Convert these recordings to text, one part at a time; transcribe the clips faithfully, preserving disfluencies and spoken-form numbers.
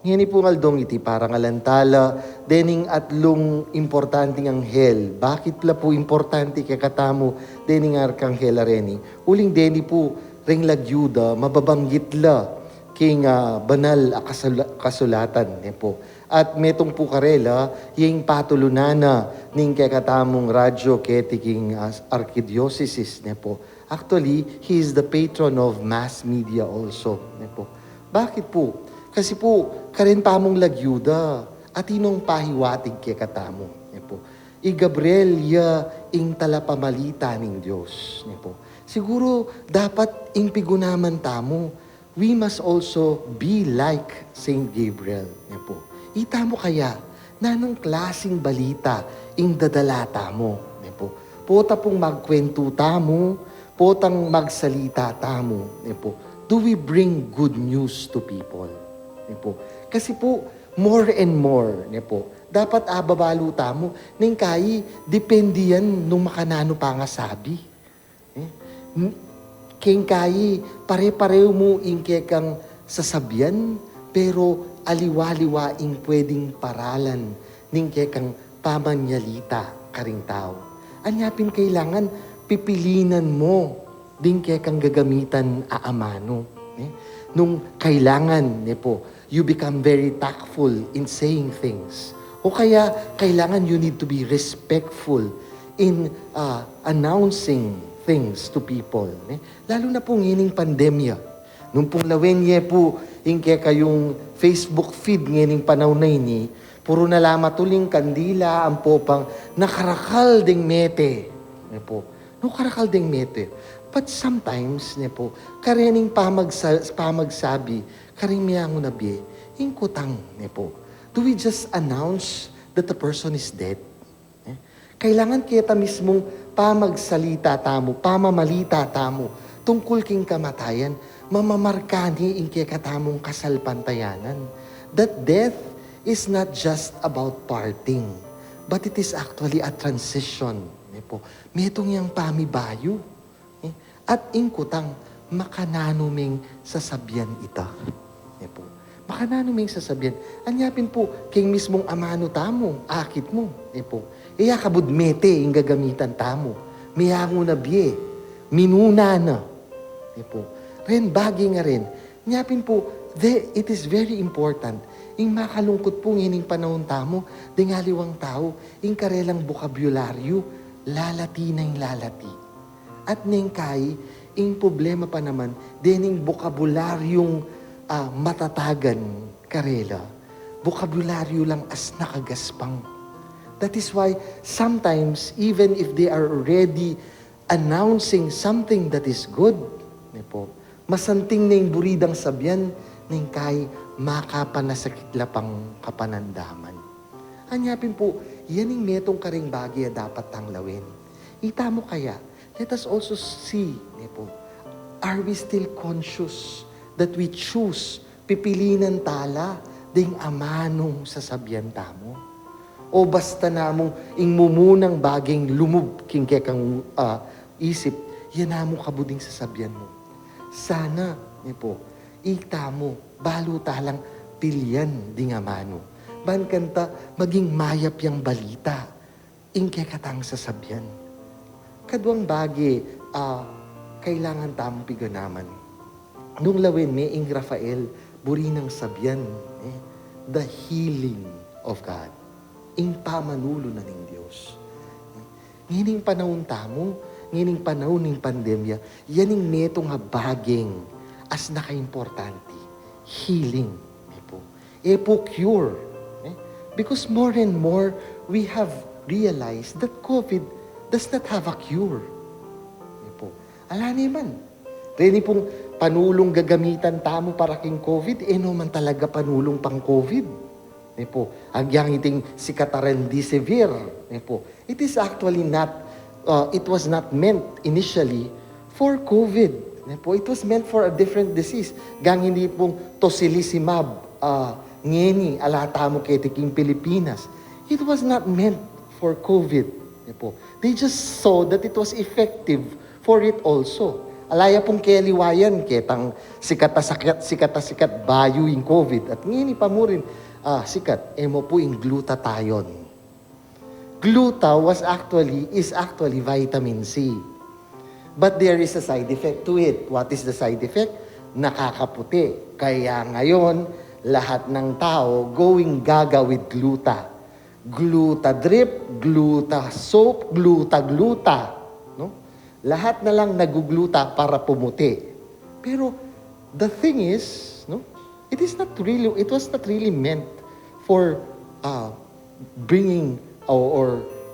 Ngeni pung aldong iti parangalan tala dening atlung importanting anghel. Bakit la pu importante kekatamu dening arkanghel a reni? Uling deni pu reng lagyu da mababanggit la king, ah, banal a kasula-, kasulatan, ne pu. At metung pu karela, ing patulunan na ning kekatamung radyo keti king, ah, arkidiosesis, ne pu. Actually, he is the patron of mass media also, ne pu. Bakit pu? Kasi pu, karen pamung lagyu da, atin nong pahiwatig kekatamu, ne pu. I Gabriel ya ing talapamalita ning Dios, ne pu. Siguru dapat ing pigunaman tamu, we must also be like Saint Gabriel, ne pu. Itamu kaya, nanung klasing balita ing dadala tamu, ne pu. Pota pung magkwentu tamu, potang magsalita tamu, ne pu. Do we bring good news to people? Ne pu. Kasi pu, more and more, ne pu, dapat ababalu tamu, neng kayi, depende yan nung makananu pangasabi. Eh? N-, keng kayi, pare-pareu mu ing kekang sasabian, pero aliwa-liwa ing pwedeng paralan ning kekang pamanyalita karing tau. Anya pin kailangan pipilinan mo ding kekang gagamitan a amanu, ne? Nung kailangan, ne pu, you become very tactful in saying things. O kaya, kailangan you need to be respectful in, ah, announcing things to people, ne? Lalo na pu ngening pandemya. Nung pung lawen ye pu ing kekayung Facebook feed ngening panaun a ini, puru na la matuling kandila ampo pang nakarakal deng mete, ne pu. Nakarakal deng mete. But sometimes, ne pu, karening pamagsa-, pamagsabi karing meangu na bie, ing kutang, ne pu. Do we just announce that the person is dead? Eh? Kailangan keta mismung pamagsalita tamu, pamamalita tamu tungkul king kamatayan, mamamarka ne ing kekatamung kasalpantayanan. That death is not just about parting, but it is actually a transition, ne pu. Metung yang pamibayu. Eh, at ing kutang, makananu meng sasabian ita? Ne pu. Makananu meng sasabian? Anya pin pu, king mismung amanu tamu, akit mu, ne pu. E ya kabud mete ing gagamitan tamu. Meangu na bie, minuna na. Ne pu. Ren bage nga ren, nya pin pu, de, it is very important. Ing makalungkut pu ngening panaun tamu, deng aliwang tau, ing karelang bokabularyu, lalati nang lalati. At neng kayi, ing problema pa naman, dening bokabularyung, ah, matatagan karela, bokabularyu lang as nakagaspang. That is why sometimes, even if they are already announcing something that is good, ne pu, masanting neng buri dang sabian, neng kayi makapanasakit la pang kapanandaman. Anya pin pu, yan ing metung karing bage a dapat tang lawen. Itamu kaya, let us also see, ne pu, are we still conscious that we choose, pipilinan tala ding amanung sasabian tamu? O basta namu ing mumunang bageng lumub king kekang, ah, isip, yan namu kabud ing sasabian mu? Sana, ne pu, itamu, balu talang pilian ding amanu. Ban kanta maging mayap yang balita ing kekatang sasabian. Kaduang bage, ah, kailangan tamung piganaman. Nung lawen me ing Rafael, buri nang sabian, eh, the healing of God. Ing pamanulu na ning Dios. Ngening panaun tamu, ngening panaun ning pandemya, yan ing metung a bageng as nakaimportante, healing, ne pu. E pu cure, eh? Because more and more, we have realized that COVID does not have a cure. Ne pu. Ala ne man. Reni pung panulung gagamitan tamu para king COVID, e no man talaga panulung pang COVID. Ne pu, agyang iting sikat a remdesivir, ne pu. It is actually not, uh, it was not meant initially for COVID, ne pu. It was meant for a different disease. Gang ini pung tocilizumab, uh, ngeni, ala tamu keti king Pilipinas. It was not meant for COVID, ne pu. They just saw that it was effective for it also. Ala ya pung keliwayan ketang sikat a sikat, sikat a sikat bayu ing COVID. At ngeni pa murin, ah, sikat, e mu pu ing glutathione. Gluta was actually, is actually vitamin C. But there is a side effect to it. What is the side effect? Nakakaputi. Kaya ngayon, lahat ng tao going gaga with gluta. Gluta drip, gluta soap, gluta, gluta. No? Lahat na lang nagugluta para pumuti. Pero the thing is, no? It is not really, it was not really meant for, uh, bringing or, or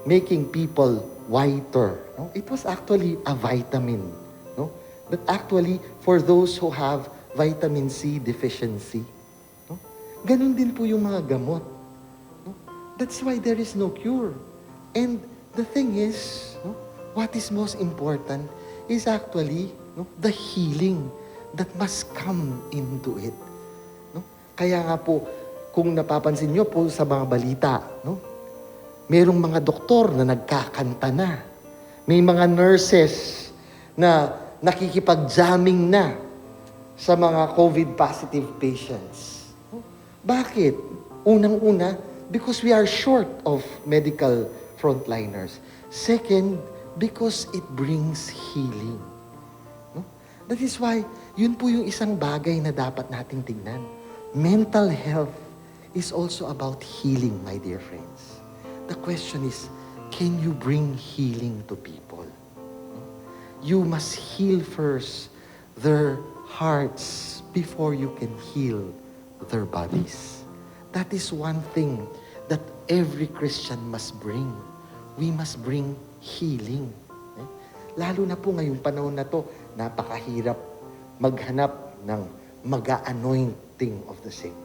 making people whiter. No? It was actually a vitamin. No? But actually, for those who have vitamin C deficiency, no? Ganun din po yung mga gamot. No? That's why there is no cure. And the thing is, no, what is most important is actually, no, the healing that must come into it. No? Kaya nga po, kung napapansin nyo po sa mga balita, no, merong mga doktor na nagkakanta na. May mga nurses na nakikipag-jamming na sa mga COVID positive patients. Bakit? Unang-una, because we are short of medical frontliners. Second, because it brings healing. No? That is why, yun po yung isang bagay na dapat nating tingnan. Mental health is also about healing, my dear friends. The question is, can you bring healing to people? You must heal first their hearts before you can heal their bodies. That is one thing that every Christian must bring. We must bring healing. Eh? Lalo na po ngayong panahon na to, napakahirap maghanap ng mag-anointing of the sick.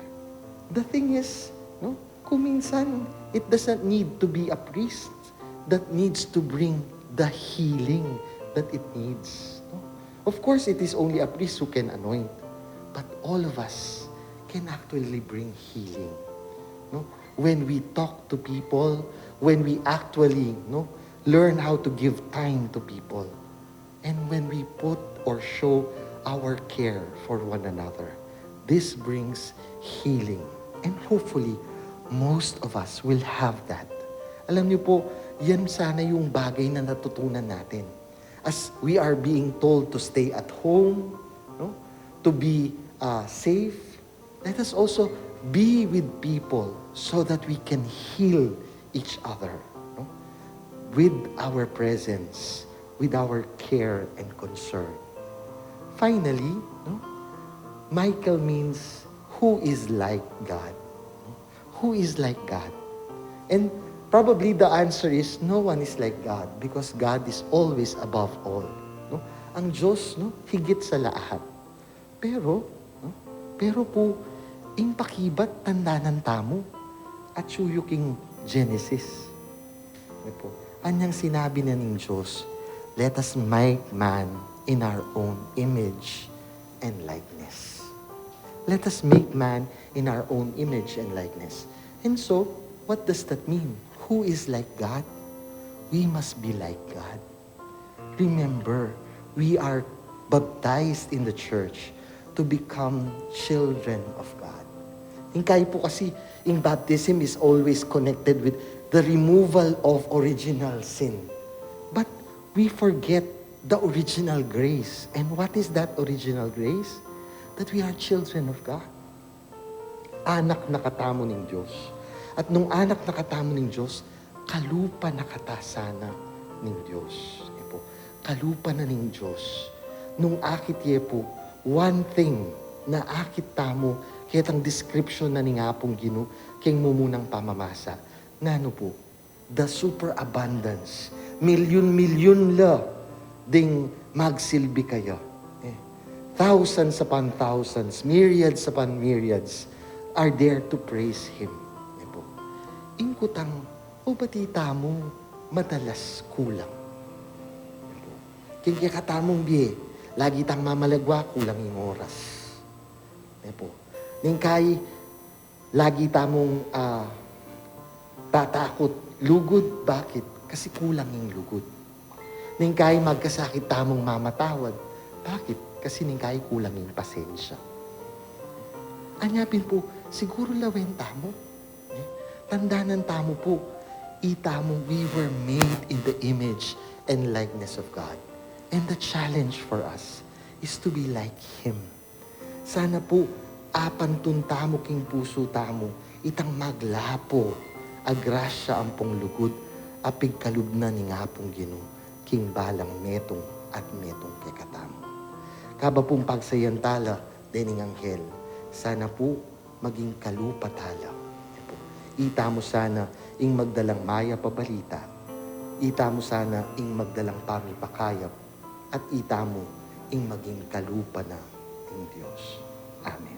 The thing is, no, kung minsan, it doesn't need to be a priest that needs to bring the healing that it needs. No? Of course, it is only a priest who can anoint, but all of us can actually bring healing. No? When we talk to people, when we actually, no, learn how to give time to people, and when we put or show our care for one another, this brings healing. And hopefully, most of us will have that. Alam niyo po, yan sana yung bagay na natutunan natin. As we are being told to stay at home, no? To be, uh, safe, let us also be with people so that we can heal each other, no? With our presence, with our care and concern. Finally, no? Michael means, "Who is like God?" No? Who is like God? And probably the answer is, no one is like God because God is always above all. No? Ang Diyos, no, higit sa lahat. Pero, no? Pero po, ing pakibat tandanan tamu, atyu yu king Genesis. Ano po? Anyang sinabi na ning Diyos, "Let us make man in our own image and likeness." Let us make man in our own image and likeness. And so, what does that mean? Who is like God? We must be like God. Remember, we are baptized in the church to become children of God. Ing kayi po kasi, ing baptism is always connected with the removal of original sin. But we forget the original grace. And what is that original grace? That we are children of God. Anak na katamu ning Dios. At nung anak na katamu ning Dios, kalupa na kata sana ning Dios. E po, kalupa na ning Dios. Nung akit ye po, one thing na akit tamu, ketang description na ning Apung Ginu, keng mumunang pamamasa. Nanu po? The superabundance. Milyun-milyun la ding magsilbi kaya. E, thousands upon thousands, myriads upon myriads are there to praise Him. E po. Ing kutang, o bati tamu madalas kulang? E po. King kekatamung bie, lagi tang mamalagwa, kulang ing oras. E po. Ning kayi, lagi tamung, ah, tatakut lugud. Bakit? Kasi kulang ing lugud. Ning kayi magkasakit tamung mamatawad, Bakit? Kasi ning kai kulang ing pasensya. Anya pin pu, siguru lawen tamu. Eh, tandanan tamu pu, itamu, we were made in the image and likeness of God. And the challenge for us is to be like Him. Sana pu, apantun tamu king pusu tamu itang maglapo a grasya ampong lugud a pigkalub na ning Apung Ginu king balang metung at metung kekatamu. Kaba pung pagsayan tala dening anghel, sana pu maging kalupa tala. Itamu sana ing magdalang mayap a balita. Itamu sana ing magdalang pamipakayap. At itamu ing maging kalupa na ning Dios. Amen.